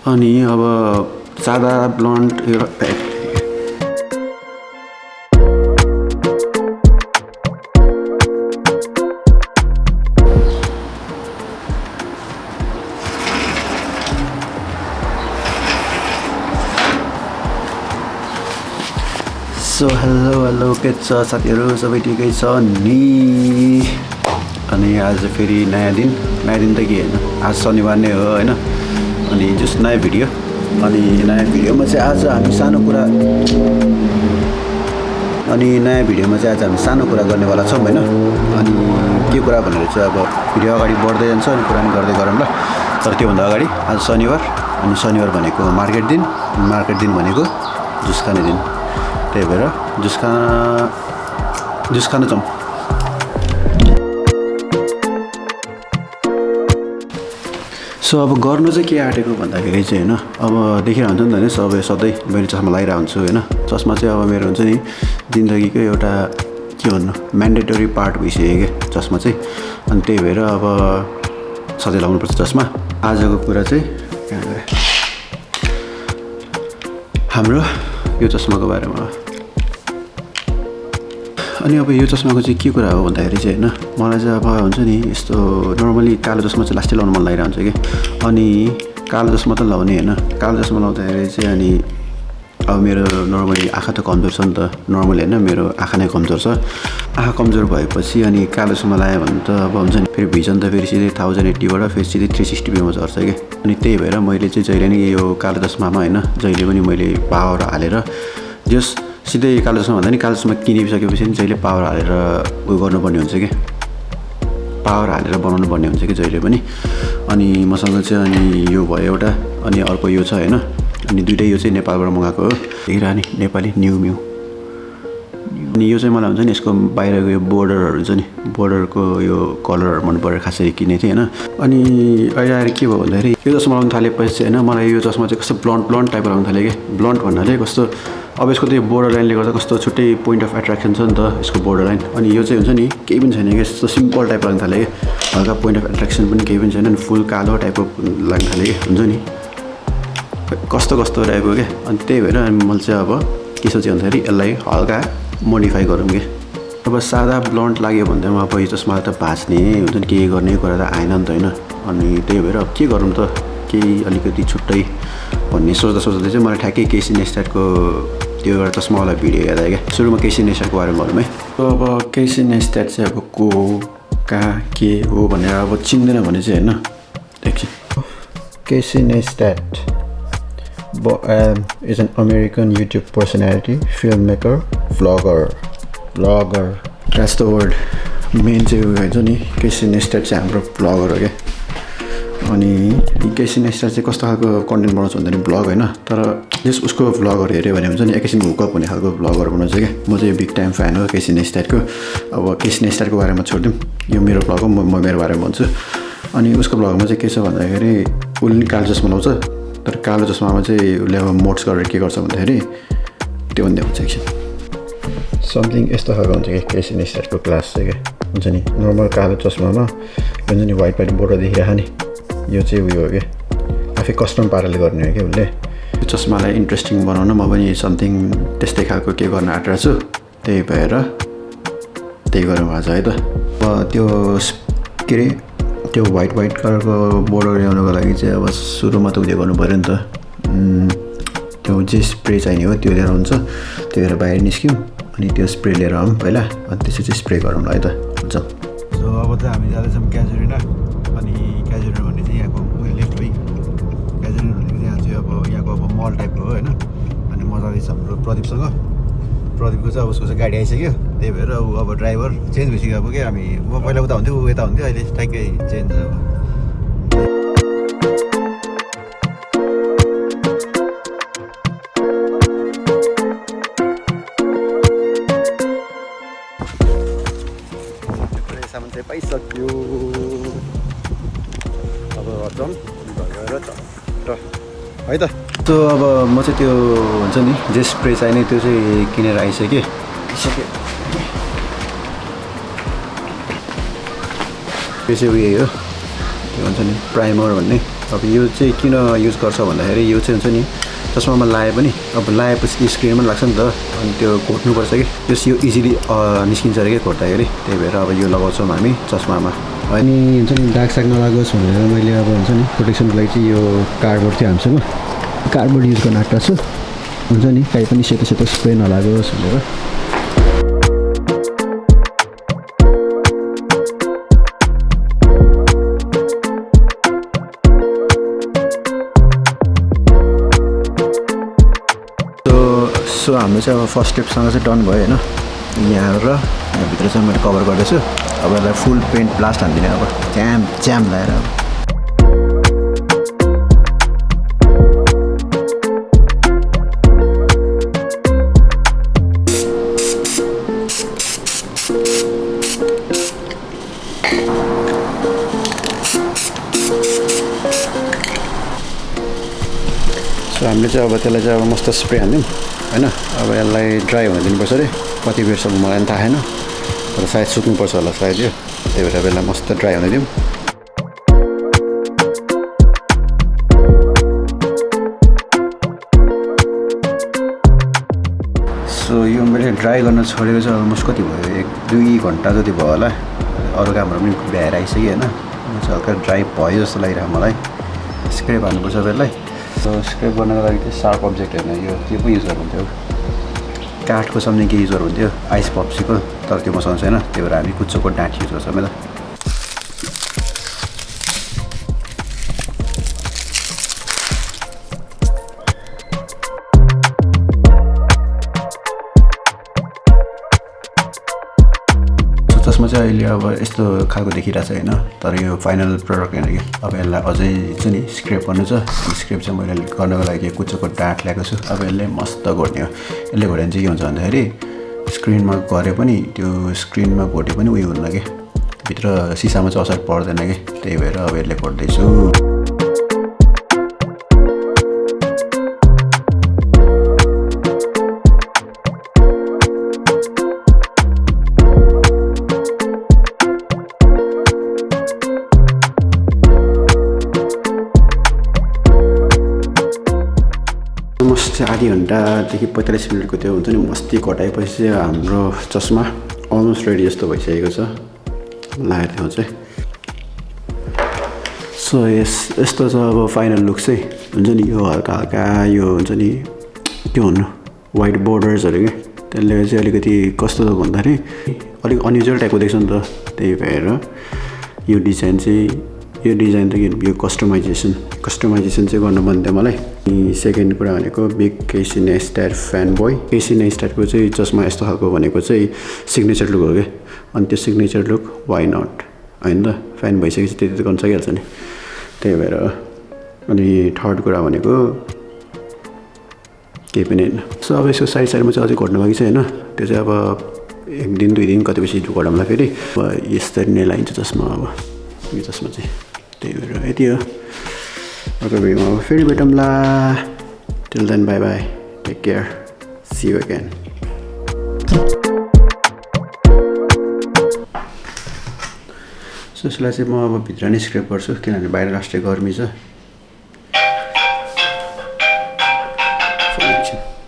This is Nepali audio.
अनि अब सादा ब्लन्ट सो हेलो के छ साथीहरू, सबै ठिकै छ नि? अनि आज फेरि नयाँ दिन त के होइन, आज शनिबार नै हो होइन। अनि जस्ट नयाँ भिडियो, अनि नयाँ भिडियोमा चाहिँ आज हामी सानो कुरा गर्नेवाला छौँ होइन। अनि के कुरा भनेर चाहिँ अब भिडियो अगाडि बढ्दै जान्छ अनि कुरा पनि गर्दै गरौँ ल। तर त्योभन्दा अगाडि आज शनिबार, अनि शनिबार भनेको मार्केट दिन भनेको जुस खाने दिन, त्यही भएर जुस खान जाउँ। सो अब गर्नु चाहिँ के आँटेको भन्दाखेरि चाहिँ होइन, अब देखिरहन्छ नि त होइन, सधैँ मैले चस्मा लगाइरहेको हुन्छु होइन। चस्मा चाहिँ अब मेरो हुन्छ नि जिन्दगीको एउटा के भन्नु म्यान्डेटरी पार्ट भइसक्यो क्या चस्मा चाहिँ। अनि त्यही भएर अब सधैँ लगाउनुपर्छ चस्मा। आजको कुरा चाहिँ हाम्रो यो चस्माको बारेमा। अनि अब यो चस्माको चाहिँ के कुरा हो भन्दाखेरि चाहिँ होइन, मलाई चाहिँ अब हुन्छ नि यस्तो नर्मली कालो चस्मा चाहिँ लास्टै लाउनु मन लागिरहन्छ कि। अनि कालो चस्मा त लाउने होइन, कालो चस्मा लाउँदाखेरि चाहिँ अनि अब मेरो नर्मली आँखा त कमजोर छ नि त, नर्मली होइन मेरो आँखा नै कमजोर छ। आँखा कमजोर भएपछि अनि कालो चस्मा लगायो भने त अब हुन्छ नि फेरि भिजन त फेरि सिधै 1080बाट फेरि सिधै 360 झर्छ कि। अनि त्यही भएर मैले चाहिँ जहिले नै यो कालो चस्मामा होइन, जहिले पनि मैले पावर हालेर जस सिधै कालो चस्मा भन्दा नि कालो चस्मा किनिसकेपछि नि जहिले पावर हालेर उयो गर्नुपर्ने हुन्छ कि, पावर हालेर बनाउनु पर्ने हुन्छ कि जहिले पनि। अनि मसँग चाहिँ अनि यो भयो एउटा, अनि अर्को यो छ होइन। अनि दुइटै यो चाहिँ नेपालबाट मगाएको हो, हेर नि नेपाली न्यू म्यू। अनि यो चाहिँ मलाई हुन्छ नि यसको बाहिरको यो बोर्डरहरू हुन्छ नि, बोर्डरको यो कलरहरू मन परेर खासरी किनेको थिएँ होइन। अनि अहिले आएर के भयो भन्दाखेरि यो चस्मा लगाउनु थालेपछि चाहिँ होइन, मलाई यो चस्मा चाहिँ कस्तो ब्लन्ट टाइपको लाग्नु थाल्यो कि। ब्लन्ट भन्नाले कस्तो अब यसको त यो बोर्डर लाइनले गर्दा कस्तो छुट्टै पोइन्ट अफ एट्र्याक्सन छ नि त यसको बोर्डर लाइन। अनि यो चाहिँ हुन्छ नि केही पनि छैन कि, यस्तो सिम्पल टाइपको लाग्नु थाल्यो कि, हल्का पोइन्ट अफ एट्र्याक्सन पनि केही पनि छैन। अनि फुल कालो टाइपको लाग्नु थाल्यो कि, हुन्छ नि कस्तो टाइपको क्या। अनि त्यही भएर मैले चाहिँ अब के सोचेँ भन्दाखेरि यसलाई हल्का मोडिफाई गरौँ कि। अब सादा ब्लन्ट लाग्यो भने त अब यो चस्मालाई त भाँच्ने हुन्छ नि, के गर्ने कुरा त आएन नि त होइन। अनि त्यही भएर अब के गरौँ त, केही अलिकति छुट्टै भन्ने सोच्दा चाहिँ मलाई ठ्याक्कै केसी नेस्ट्याटको त्यो एउटा चस्मावाला भिडियो याद आयो क्या। सुरुमा केसी नेस्ट्याटको बारेमा भनौँ है। अब केसी नेस्ट्याट चाहिँ अब को हो, कहाँ के हो भनेर अब चिन्दैन भने चाहिँ होइन, एकछिन। Casey Neistat is an American YouTube personality, filmmaker, vlogger. That's the word. Main चाहिँ उयो हुन्छ नि केसी नेस्ट्याट चाहिँ हाम्रो भ्लगर हो क्या। अनि केसी नेस्ट्याट चाहिँ कस्तो खालको कन्टेन्ट बनाउँछ भन्दाखेरि भ्लग होइन, तर जस उसको भ्लगहरू हेऱ्यो भने हुन्छ नि एकैछिन हुकअप हुने खालको भ्लगहरू बनाउँछ क्या। म चाहिँ बिग टाइम फ्यान हो केसी नेस्ट्याटको। अब केसी नेस्ट्याटको बारेमा छोडिदिउँ, यो मेरो भ्लग हो, म मेरो बारेमा भन्छु। अनि उसको भ्लगमा चाहिँ के छ भन्दाखेरि उसले नि कालो चस्मा लाउँछ, तर कालो चस्मामा चाहिँ उसले अब मोड्स गरेर के गर्छ भन्दाखेरि त्यो भन्दै हुन्छ एकछिन। समथिङ यस्तो खालको हुन्छ कि केसी नेस्ट्याटको क्लास चाहिँ क्या, हुन्छ नि नर्मल कालो चस्मामा हुन्छ नि वाइट बोर्डर देखिरहेको नि, यो चाहिँ उयो हो क्या, आफै कस्टम पाराले गर्ने हो क्या उसले। यो चस्मालाई इन्ट्रेस्टिङ बनाउन म पनि समथिङ त्यस्तै खालको के गर्न आँटेको छु, त्यही भएर त्यही गरौँ आज है त। अब त्यो के अरे त्यो वाइट कलरको बोर्डर ल्याउनुको लागि चाहिँ अब सुरुमा त उयो गर्नु पऱ्यो नि त, त्यो जे स्प्रे चाहिने हो त्यो लिएर हुन्छ। त्यही भएर बाहिर निस्क्यौँ अनि त्यो स्प्रे लिएर आउँ पहिला, अनि त्यसपछि चाहिँ स्प्रे गरौँ है त। हुन्छ। सो अब चाहिँ हामी जाँदैछौँ क्याजुरिना। अनि क्याजुरिना भन्ने चाहिँ यहाँको उयो लेफ्ट है, क्याजुरिना भनेको चाहिँ यहाँ चाहिँ अब यहाँको अब मल टाइपको हो होइन। अनि म जाँदैछ हाम्रो प्रदीपसँग, प्रदीपको चाहिँ अब उसको चाहिँ गाडी आइसक्यो, त्यही भएर अब ड्राइभर चेन्ज भइसक्यो अब क्या। हामी म पहिला उता हुन्थ्यो, ऊ यता हुन्थ्यो, अहिले ठ्याक्कै चेन्ज अब। सामान चाहिँ पाइसक्यो, अब जाउँ घर गएर चट्ट है त। सो अब म चाहिँ त्यो हुन्छ नि जे स्प्रे चाहिने त्यो चाहिँ किनेर आइसकेँ। त्यो चाहिँ उयो हो त्यो हुन्छ नि प्राइमर भन्ने। अब यो चाहिँ किन युज गर्छ भन्दाखेरि यो चाहिँ हुन्छ नि चस्मामा लगाए पनि अब लगाएपछि त्यो स्क्रिनमा लाग्छ नि त, अनि त्यो घोट्नुपर्छ कि यो इजिली निस्किन्छ अरे क्या घोट्दाखेरि। त्यही भएर अब यो लगाउँछौँ हामी चस्मामा। अनि हुन्छ नि दाग साग नलागोस् भनेर मैले अब हुन्छ नि प्रोटेक्सनको लागि चाहिँ यो कार्डबोर्ड थियो हामीसँग, कार्डबोर्ड युज गर्न आँटेको छु। हुन्छ नि कहीँ पनि सेतो सेतो स्प्रे नलागोस् भनेर। सो हाम्रो चाहिँ अब फर्स्ट स्टेपसँग चाहिँ डन भयो होइन। यहाँ र यहाँभित्र चाहिँ मैले कभर गर्दैछु। अब यसलाई फुल पेन्ट ब्लास्ट हानिदिने अब च्याम च्याम लगाएर अब। सो हामीले चाहिँ अब त्यसलाई चाहिँ अब मस्त स्प्रे हान्यौँ होइन। अब यसलाई ड्राई हुन दिनुपर्छ अरे, कति बेरसम्म मलाई पनि थाहा छैन, तर सायद सुक्नुपर्छ होला सायद यो। त्यही भएर यसलाई मस्त ड्राई हुन दिउँ। सो यो मैले ड्राई गर्न छोडेको चाहिँ अलमोस्ट कति भयो, 1-2 घन्टा जति भयो होला। अरू कामहरू पनि भ्याएर आइसक्यो होइन। चाहिँ हल्का ड्राई भयो जस्तो लागिरहेको मलाई। स्क्रेप हाल्नुपर्छ यसलाई। सो स्क्रेप गर्नको लागि चाहिँ सार्प अब्जेक्ट होइन, यो त्यो पो युज गर्नुहुन्थ्यो, काठको सम्झिने के युज गर्नुहुन्थ्यो, आइस पप्सीको, तर त्यो मसँग छैन। त्यही भएर हामी कुच्चोको डाँठ युज गर्छौँ है त। चस्मा चाहिँ अहिले अब यस्तो खालको देखिरहेको छ होइन, तर यो फाइनल प्रडक्ट होइन कि। अब यसलाई अझै चाहिँ नि स्क्रेप गर्नु छ। स्क्रेप चाहिँ मैले गर्नको लागि कुच्चोको डाँठ ल्याएको छु। अब यसले मस्त घोट्ने हो। यसले घोट्यो भने चाहिँ के हुन्छ भन्दाखेरि स्क्रिनमा गरे पनि त्यो स्क्रिनमा घोटे पनि उयो हुन्न कि, भित्र सिसामा चाहिँ असर पर्दैन कि। त्यही भएर अब यसले घोट्दैछु। आधी घन्टादेखि 45 मिनटको त्यो हुन्छ नि मस्ती घटाएपछि चाहिँ हाम्रो चस्मा अलमोस्ट रेडी जस्तो भइसकेको छ। लगाएर त्यो चाहिँ सो यस्तो छ अब फाइनल लुक चाहिँ। हुन्छ नि यो हल्का हल्का यो हुन्छ नि के भन्नु वाइट बोर्डर्सहरू क्या, त्यसले चाहिँ अलिकति कस्तो छ भन्दाखेरि अलिक अनयुजुअल टाइपको देख्छ नि त। त्यही भएर यो डिजाइन त के कस्टमाइजेसन चाहिँ गर्न मन थियो मलाई। अनि सेकेन्ड कुरा भनेको big Casey Neistat fan boy. Casey नेस्टारको चाहिँ चस्मा यस्तो खालको भनेको चाहिँ सिग्नेचर लुक हो क्या। अनि त्यो सिग्नेचर लुक वाइ नट होइन त, फ्यान भइसकेपछि त्यति त गर्न सकिहाल्छ नि। त्यही भएर अनि थर्ड कुरा भनेको केही पनि होइन। सो अब यसको साइडमा चाहिँ अझै घट्नु बाँकी छ होइन। त्यो चाहिँ अब 1 दिन 2 दिन कतिपछि घटाउँला फेरि। अब यसरी नै लाइन्छ चस्मा अब यो चस्मा चाहिँ। त्यही भएर यति हो। अर्को भिडियोमा अब फेरि भेटौँला। Till then bye bye, take care, see you again. So यसलाई चाहिँ म अब भित्र नै स्क्रेप गर्छु किनभने बाहिर लास्टै गर्मी छ।